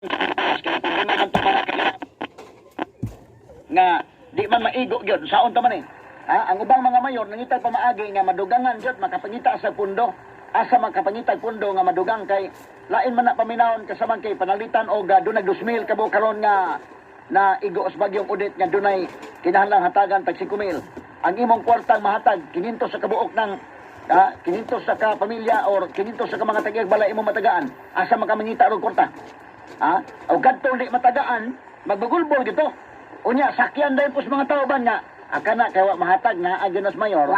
Nga di man maigo gyud saon ta man eh. Ha? Ang ubang mga mayor nangitag pamaagi nga madugangan gyud makapangita sa pundo. Asa makapangita pundo nga madugang kay lain man na paminawon kasaman kay panalitan og dunay 2,000 ka buok karon nga na igo sa bagyong Odette nga dunay kinahanglang hatagan tag 5,000. Ang imong kwartang mahatag 500 sa kabuok ng 500 sa ka pamilya or 500 sa ka mga tag balay imong matagaan. Asa makamangita og kwarta? Ha? O kadto di matagaan, magbugulbol gito. Unya sakyan dahil po sa mga tao ba nga akana kay wa mahatag na agyon mayor.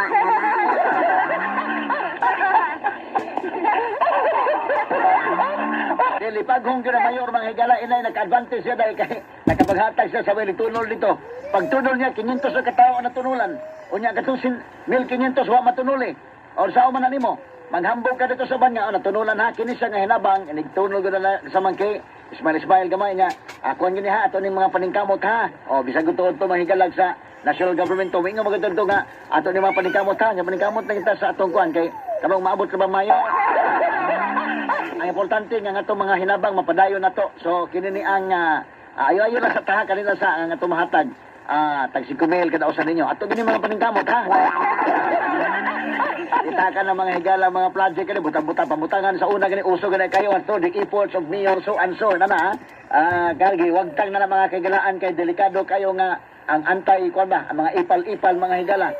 Dili paghong gyud ang mayor mga higala inay naka-advantage siya dahil kay nakapaghatag siya sa weli tunol dito. Pag tunol niya 500 sa katao ang natunulan. Unya katong 1,500 wa matunuli. Or sao man na nimo? Maghambog ka dito sa banya, o natunulan ha, kini siya nga hinabang, inigtunol ko na sa mangki, smile smile gamay niya. Ako ang gini ha, ato ning mga paningkamot ha. O, bisag tuod to mahigalag sa national government to, wingo magandang to nga, ato ning mga paningkamot ha, nga paningkamot na kita sa atong kuan, kay karong maabot ka ba mayo? Ang importante nga nga mga hinabang mapadayon na to. So, kini ni ang ayo-ayo lang sa taha kanina sa ang atong mahatag. Tag 5,000 kada usa ninyo. Ato gini mga paningkamot ha. Kita ka ng mga higala, mga project kani butang-butang pamutangan sa una gani uso gani kayo ato the efforts of mayor so and so na na. Kargi wagtang na na mga kahigalaan kay delikado kayo nga ang anti kuan ba, ang mga ipal-ipal mga higala.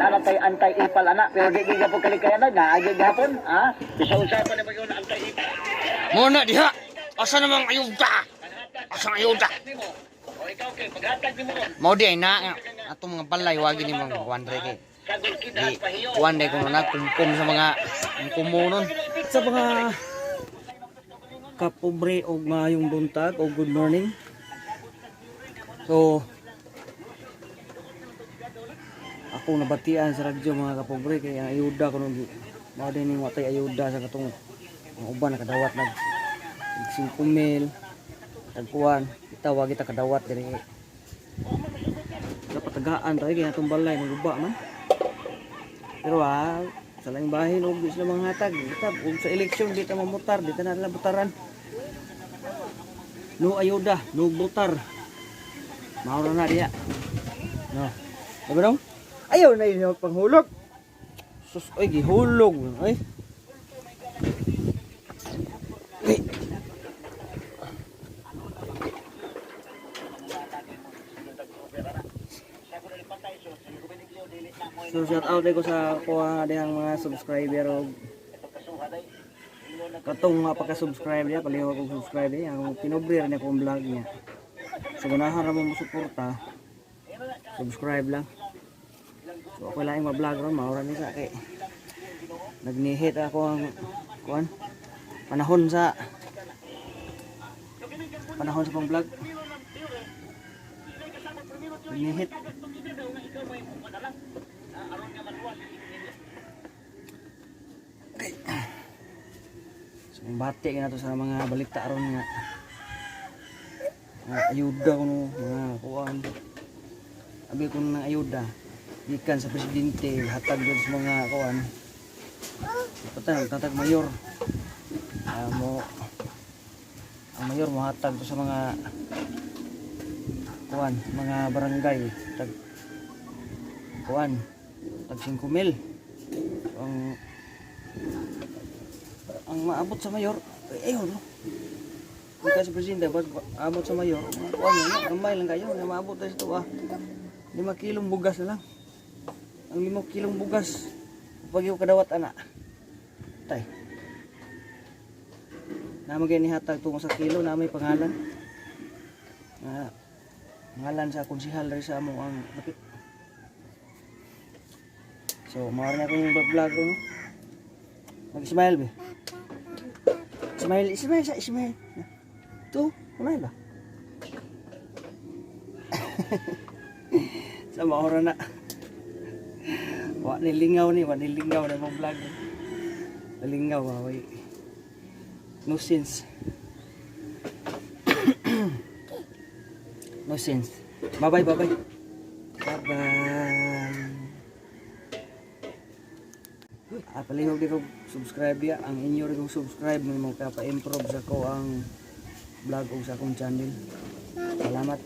Nana tay anti-ipal ana pero di gyud po kalikayan na agi gihapon ha. Bisa usapan ni magyud anti-ipal. Muna diha. Asa namang ayuda? Asa ang ayuda? O ikaw kay paghatag nimo ron. Mao di ay na nga atong mga balay wagi ni mga kuan dre kay. Sagol Di kidhat pahiyo. kuan day kuno na kumkum sa mga kumunon. Sa mga kapobre og maayong buntag o good morning. So ako nabatian sa radyo mga kapobre kay ang ayuda kuno mao din ning watay ayuda sa katong mga uban nakadawat nag 5,000 tagkuan kita wa kita kadawat diri dapat tagaan tayo kay atong balay naguba man pero sa laing bahin og di sila manghatag kita og sa eleksyon di ta mamutar di ta na nila butaran no ayuda no butar mao ra na diya no diba dong ayaw na inyo panghulog sus oy gihulog oy. Ay. So shout out ko sa kuha dihang mga subscriber og katong mga pagka-subscribe niya, palihog kong subscribe niya, ang pinobrir niya akong vlog niya. So ganahan ra mo mo suporta, subscribe lang. So ako laing ma-vlog ron, maura ni sa kay nagnihit ako ang kuan panahon sa pang-vlog. Nagnihit. So, bati na to sa mga balita ron nga mga ayuda kuno mga kuan. Abi ko ng ayuda gikan sa presidente hatag gyud sa mga kuan. Patay tatag mayor. Mo ang mayor mohatag to sa mga kuan, mga barangay tag kuan tag 5,000. So, ang maabot sa mayor ay ayun no. Gikan sa presidente bas abot sa mayor mga kuan na gamay lang kayo na maabot tayo sa tuwa. 5 kilong bugas na lang. Ang 5 kilong bugas pag yung kadawat ana. Tay. Namo gyud nihatag tungo sa kilo na may pangalan. Nga ngalan sa konsehal diri sa amo ang dapit. So mao na akong vlog ron. Mag-smile be. Smile, smile sa smile. To, kumain ba? Sa maora na. Wa ni lingaw ni, wa ni lingaw na mong vlog. Lingaw ba, way. No sense. No sense. Bye bye, bye bye. Bye bye. Palihog di ko subscribe ya. Ang inyo rin kong subscribe may mga kapa-improve sa ko ang vlog ug sa akong channel. Salamat.